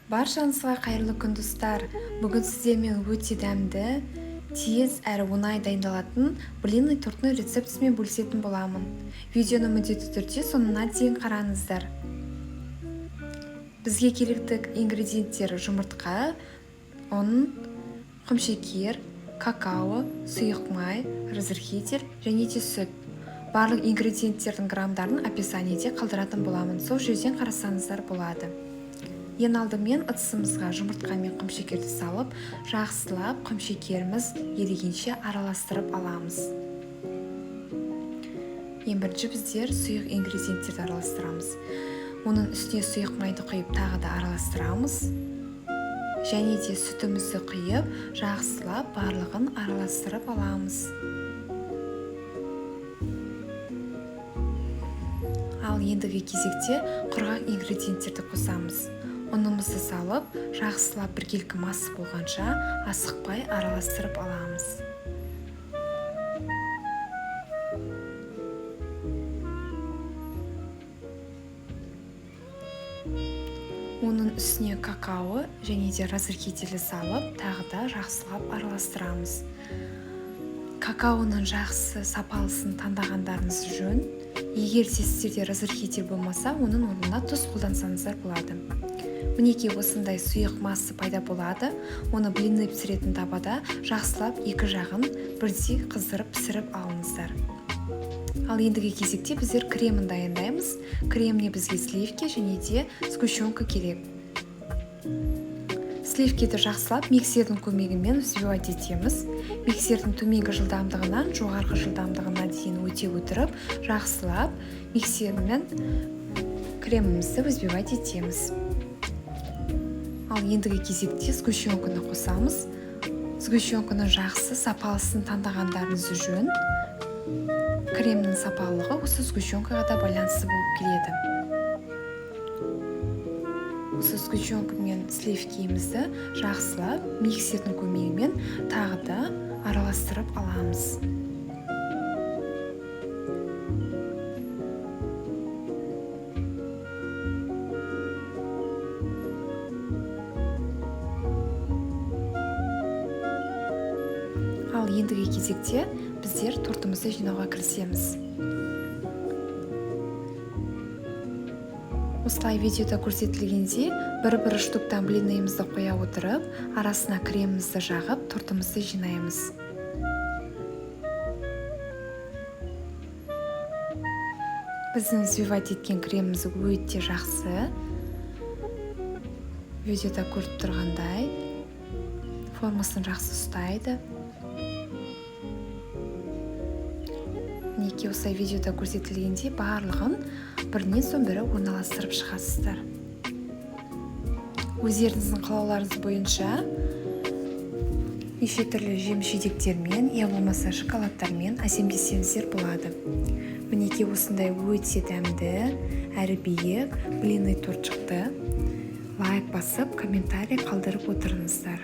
Баршаңызға қайырлы күн, достар! Бүгін сіздермен өте дәмді, тез әрі оңай дайындалатын блинный торттың рецептісімен бөлісетін боламын. Видеоны міндетті түрде соңына дейін қараңыздар. Бізге керекті ингредиенттер: жұмыртқа, ұн, құмшекер, какао, сұйық май, разрыхлитель және де сүт. Барлық ингредиенттердің граммдарын описаниеде қалдыратын боламын. Сол жерден қарасаңыздар болады. Ең алдымен ыдысымызға жұмыртқа мен құмшекерді салып, жақсылап құмшекеріміз ерігенше араластырып аламыз. Ең бірінші біздер сұйық ингредиенттерді араластырамыз. Оның үстіне сұйық майды құйып, тағы да араластырамыз. Және де сүтімізді құйып, жақсылап барлығын араластырып аламыз. Ал ендігі кезекте құрғақ ингредиенттерді қосамыз. Ұнымызды салып, жақсылап біркелкі масса болғанша асықпай араластырып аламыз. Оның үстіне какао және де разрыхлительді салып, тағы да жақсылап араластырамыз. Какаоның жақсы сапалысын таңдағандарыңыз жөн. Егер де сіздерде разрыхлитель болмаса, оның орнына тұз қолдансаңыздар болады. Мінекей, осындай сұйық масса пайда болады. Оны блинный пісіретін табада жақсылап екі жағын бірдей қыздырып пісіріп алыңыздар. Ал ендігі кезекте біздер кремін дайындаймыз. Креміне бізге сливки және де сгущенка керек. Сливкиді жақсылап миксердің көмегімен взбивать етеміз. Миксердің төменгі жылдамдығынан жоғарғы жылдамдығына дейін өте отырып, жақсылап миксермен кремімізді взбивать етеміз. Ал ендігі кезекте сгущенканы қосамыз. Сгущенканы жақсы сапалысын таңдағандарыңыз жөн. Кремнің сапалылығы осы сгущенкаға да байланысты болып келеді. Осы сгущенка мен сливкиімізді жақсылап миксердің көмегімен тағы да араластырып аламыз. Ал ендігі кезекте біздер тортымызды жинауға кірісеміз. Осылай видеода көрсетілгендей, бір-бір штуктан блинныйымызды қоя отырып, арасына кремімізді жағып, тортымызды жинаймыз. Біздің взбивать еткен креміміз өте жақсы. Видеода көріп тұрғандай, формасын жақсы ұстайды. Мінекей, осылай видеода көрсетілгендей барлығын бірінен соң бірі орналастырып шығасыздар. Өздеріңіздің қалауларыңыз бойынша неше түрлі жеміс-жидектермен, я болмаса шоколадтармен әсемдесеңіздер болады. Мінекей, осындай өте дәмді әрі биік блинный торт шықты. Лайк басып, комментарий қалдырып отырыңыздар.